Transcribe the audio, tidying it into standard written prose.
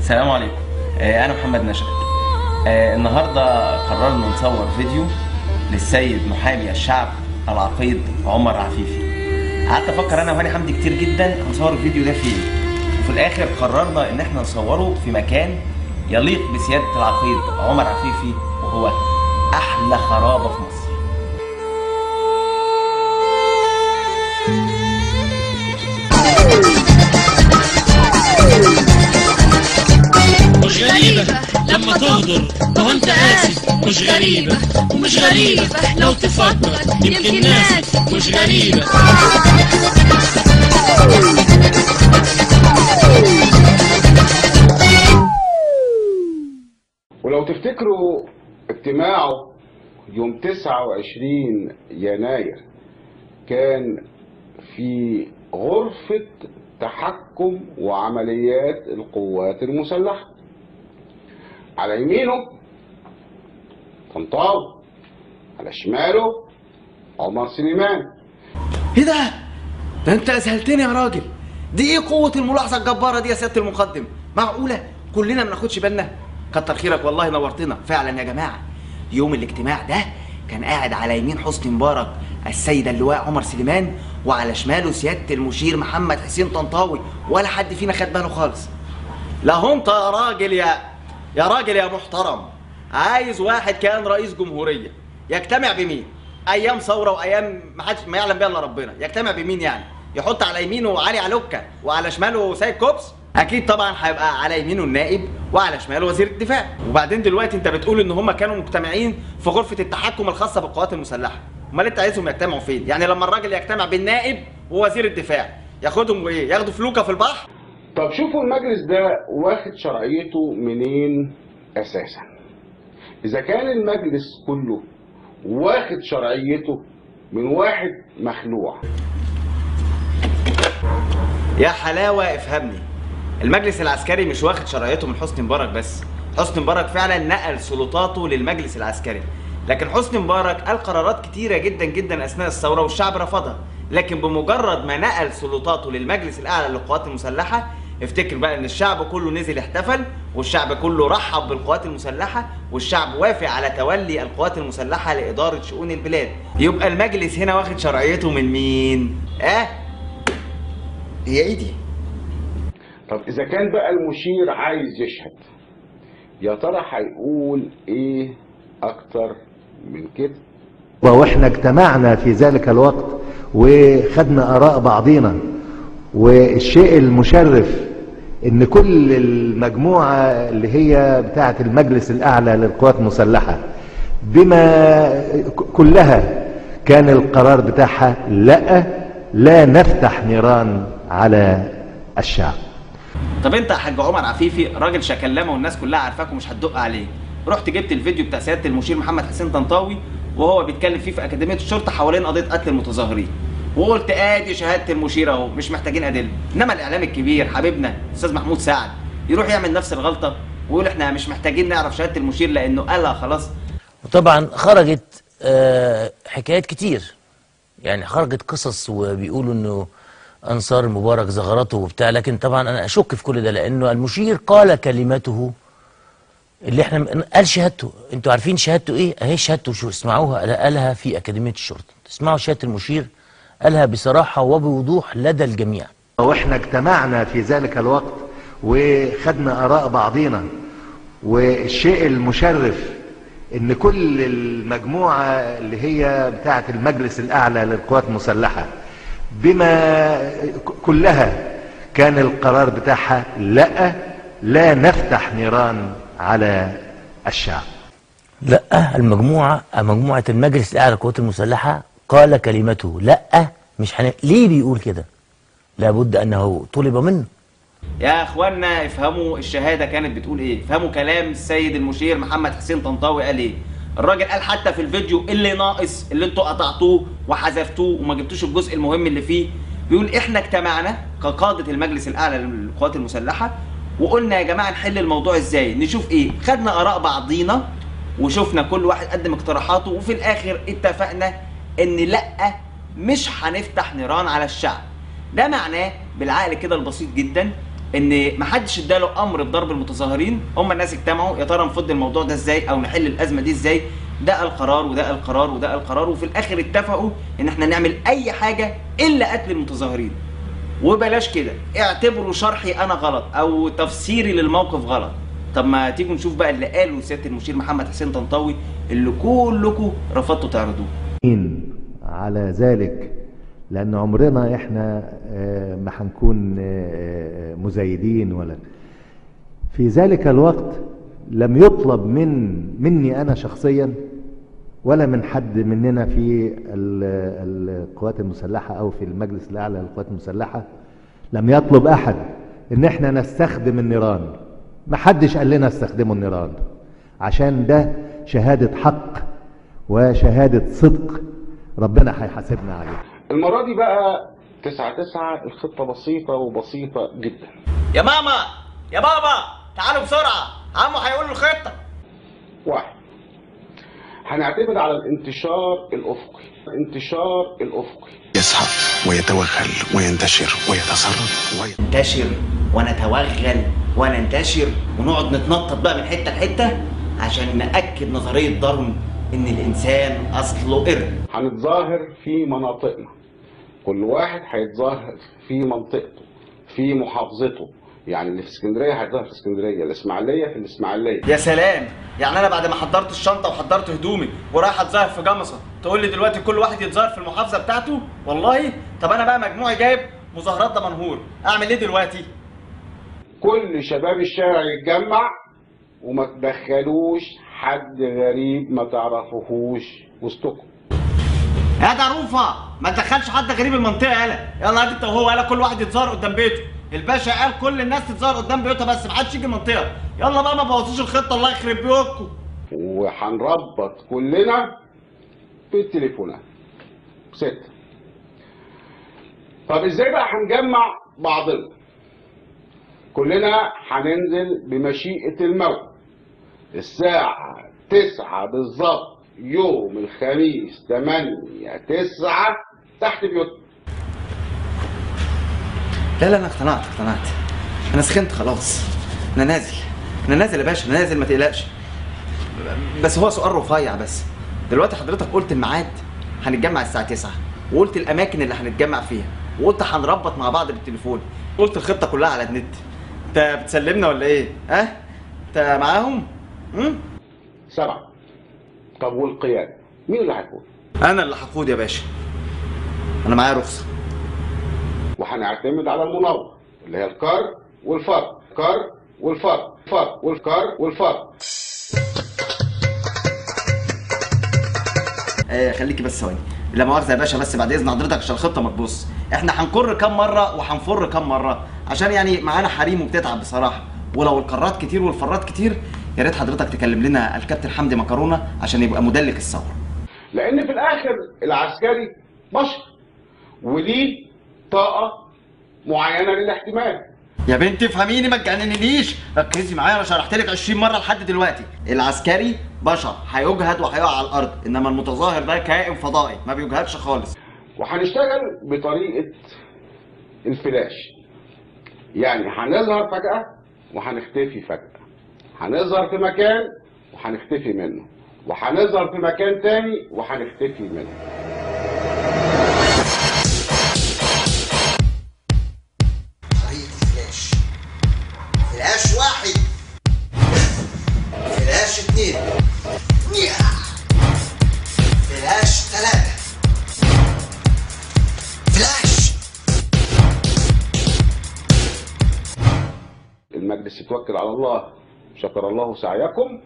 السلام عليكم. أنا محمد نشأت. النهارده قررنا نصور فيديو للسيد محامي الشعب العقيد عمر عفيفي. قعدت افكر انا وهاني حمدي كتير جدا هنصور الفيديو ده فين، وفي الاخر قررنا ان احنا نصوره في مكان يليق بسيادة العقيد عمر عفيفي، وهو احلى خرابة في مصر. مش غريبة لما تغدر ما انت قاسي، مش غريبة ومش غريبة لو تفكر يمكن ناس، مش غريبة. ولو تفتكروا اجتماعه يوم 29 يناير كان في غرفة تحكم وعمليات القوات المسلحة، على يمينه طنطاوي، على شماله عمر سليمان. ايه ده؟ ده انت اذهلتني يا راجل. دي ايه قوة الملاحظة الجبارة دي يا سيادة المقدم؟ معقولة كلنا ما ناخدش بالنا؟ كتر خيرك والله، نورتنا فعلا يا جماعة. يوم الاجتماع ده كان قاعد على يمين حسني مبارك السيد اللواء عمر سليمان، وعلى شماله سيادة المشير محمد حسين طنطاوي، ولا حد فينا خد باله خالص. لا انت يا راجل، يا راجل يا محترم، عايز واحد كان رئيس جمهورية يجتمع بمين؟ ايام ثورة وايام ما حدش ما يعلم بيها الا ربنا، يجتمع بمين يعني؟ يحط على يمينه علي علوكة وعلى شماله سيد كوبس؟ اكيد طبعا هيبقى على يمينه النائب وعلى شماله وزير الدفاع. وبعدين دلوقتي انت بتقول ان هم كانوا مجتمعين في غرفة التحكم الخاصة بالقوات المسلحة، امال انت عايزهم يجتمعوا فين؟ يعني لما الراجل يجتمع بالنائب ووزير الدفاع ياخدهم وايه؟ ياخدوا فلوكة في البحر؟ طب شوفوا المجلس ده واخد شرعيته منين اساسا؟ اذا كان المجلس كله واخد شرعيته من واحد مخلوع. يا حلاوة افهمني، المجلس العسكري مش واخد شرعيته من حسني مبارك بس، حسني مبارك فعلا نقل سلطاته للمجلس العسكري، لكن حسني مبارك قال قرارات كتيرة جدا جدا اثناء الثورة والشعب رفضها، لكن بمجرد ما نقل سلطاته للمجلس الاعلى للقوات المسلحة، افتكر بقى ان الشعب كله نزل احتفل، والشعب كله رحب بالقوات المسلحة، والشعب وافق على تولي القوات المسلحة لإدارة شؤون البلاد. يبقى المجلس هنا واخد شرعيته من مين؟ اه؟ هي ايه دي؟ طب إذا كان بقى المشير عايز يشهد، يا ترى هيقول إيه أكتر من كده؟ وإحنا اجتمعنا في ذلك الوقت وخدنا آراء بعضينا، والشيء المشرف إن كل المجموعة اللي هي بتاعة المجلس الأعلى للقوات المسلحة بما كلها كان القرار بتاعها لا نفتح نيران على الشعب. طب انت يا حاج عمر عفيفي راجل شكلمه والناس كلها عارفاك ومش هتدق عليه، رحت جبت الفيديو بتاع سيادة المشير محمد حسين طنطاوي وهو بيتكلم فيه في اكاديمية الشرطة حوالين قضية قتل المتظاهرين، وقلت ادي شهادة المشير اهو، مش محتاجين ادلة. انما الاعلام الكبير حبيبنا الاستاذ محمود سعد يروح يعمل نفس الغلطة ويقول احنا مش محتاجين نعرف شهادة المشير لانه قالها خلاص. وطبعا خرجت حكايات كتير، يعني خرجت قصص وبيقولوا انه انصار مبارك زغرته وبتاع، لكن طبعا انا اشك في كل ده، لانه المشير قال كلمته اللي احنا قال شهادته. انتوا عارفين شهادته ايه؟ اهي شهادته، شو اسمعوها، قالها في اكاديمية الشرطة. اسمعوا شهادة المشير، قالها بصراحة وبوضوح لدى الجميع. واحنا اجتمعنا في ذلك الوقت وخدنا اراء بعضينا، والشيء المشرف ان كل المجموعة اللي هي بتاعه المجلس الاعلى للقوات المسلحة بما كلها كان القرار بتاعها لا نفتح نيران على الشعب. لا، المجموعة، مجموعة المجلس الاعلى للقوات المسلحة قال كلمته لا مش ليه بيقول كده؟ لابد انه طلب منه. يا اخوانا افهموا الشهادة كانت بتقول ايه، افهموا كلام السيد المشير محمد حسين طنطاوي قال ايه. الراجل قال حتى في الفيديو اللي ناقص اللي انتوا قطعتوه وحذفتوه وما جبتوش الجزء المهم اللي فيه، بيقول احنا اجتمعنا كقاده المجلس الاعلى للقوات المسلحة وقلنا يا جماعة نحل الموضوع ازاي، نشوف ايه، خدنا اراء بعضينا وشفنا كل واحد قدم اقتراحاته، وفي الاخر اتفقنا ان لا مش هنفتح نيران على الشعب. ده معناه بالعقل كده البسيط جدا ان محدش اداله امر بضرب المتظاهرين، هم الناس اجتمعوا يا ترى نفض الموضوع ده ازاي او نحل الازمة دي ازاي. ده القرار وده القرار وده القرار، وفي الاخر اتفقوا ان احنا نعمل اي حاجة الا قتل المتظاهرين. وبلاش كده، اعتبروا شرحي انا غلط او تفسيري للموقف غلط. طب ما تيجوا نشوف بقى اللي قاله سيادة المشير محمد حسين طنطاوي اللي كلكم رفضتوا تعرضوه. على ذلك لان عمرنا احنا ما هنكون مزايدين ولا. في ذلك الوقت لم يطلب مني انا شخصيا ولا من حد مننا في القوات المسلحة او في المجلس الاعلى للقوات المسلحة، لم يطلب احد ان احنا نستخدم النيران. ما حدش قال لنا استخدموا النيران، عشان ده شهادة حق وشهادة صدق ربنا هيحاسبنا عليه. المرة دي بقى 9/9 الخطة بسيطة وبسيطة جدا. يا ماما يا بابا تعالوا بسرعة، عمو هيقول الخطة. 1، هنعتمد على الانتشار الأفقي. الانتشار الأفقي يزحف ويتوغل وينتشر ويتسرب وينتشر ونتوغل وننتشر ونقعد نتنطط بقى من حتة لحتة عشان نأكد نظرية داروين إن الإنسان أصله قرد. هنتظاهر في مناطقنا، كل واحد هيتظاهر في منطقته في محافظته، يعني اللي في اسكندرية هيتظاهر في اسكندرية، الاسماعيلية في الاسماعيلية. يا سلام، يعني انا بعد ما حضرت الشنطة وحضرت هدومي ورايح اتظاهر في جمصه تقول لي دلوقتي كل واحد يتظاهر في المحافظة بتاعته؟ والله طب انا بقى مجموعي جايب مظاهرات دمنهور، اعمل ايه دلوقتي؟ كل شباب الشارع يتجمع وما تدخلوش حد غريب ما تعرفوهوش وسطكم. يا دروفه ما تدخلش حد غريب المنطقة، يالا يلا هات انت وهو، يالا كل واحد يتظاهر قدام بيته. الباشا قال كل الناس تتظاهر قدام بيوتها بس ما حدش يجي المنطقة. يلا بقى ما تبوظوش الخطة الله يخرب بيوتكم. وهنربط كلنا بالتليفونات. 6. طب ازاي بقى هنجمع بعضنا؟ كلنا هننزل بمشيئة الموت الساعة 9 بالظبط يوم الخميس 8/9 تحت بيوتنا. لا لا انا اقتنعت، انا سخنت خلاص، انا نازل، انا نازل يا باشا، انا نازل ما تقلقش. بس هو سؤال رفيع بس، دلوقتي حضرتك قلت الميعاد هنتجمع الساعة 9، وقلت الأماكن اللي هنتجمع فيها، وقلت هنربط مع بعض بالتليفون، قلت الخطة كلها على النت. أنت بتسلمنا ولا إيه؟ ها؟ أنت معاهم؟ 7. طب والقيادة؟ مين اللي هيقود؟ أنا اللي هقود يا باشا. أنا معايا رخصة. وهنعتمد على المناورة اللي هي الكر والفر، كر والفر، فر والكر والفر. خليكي بس ثواني، لا مؤاخذة يا باشا، بس بعد إذن حضرتك عشان الخطة ما تبص، إحنا هنكر كام مرة وهنفر كام مرة؟ عشان يعني معانا حريم وبتتعب بصراحة، ولو الكرات كتير والفرات كتير يا ريت حضرتك تكلم لنا الكابتن حمدي مكرونة عشان يبقى مدلك الثورة. لأن في الآخر العسكري بشر وليه طاقة معينة للاحتمال. يا بنتي افهميني ما تجننيش، ركزي معايا، انا شرحت لك 20 مرة لحد دلوقتي. العسكري بشر هيجهد وهيقع على الأرض، إنما المتظاهر ده كائن فضائي ما بيجهدش خالص. وهنشتغل بطريقة الفلاش، يعني هنظهر فجأة وهنختفي فجأة، هنظهر في مكان وهنختفي منه، وهنظهر في مكان تاني وهنختفي منه. طريقة الفلاش، فلاش 1، فلاش 2، فلاش 3، فلاش. المجلس يتوكل على الله، شكر الله سعيكم.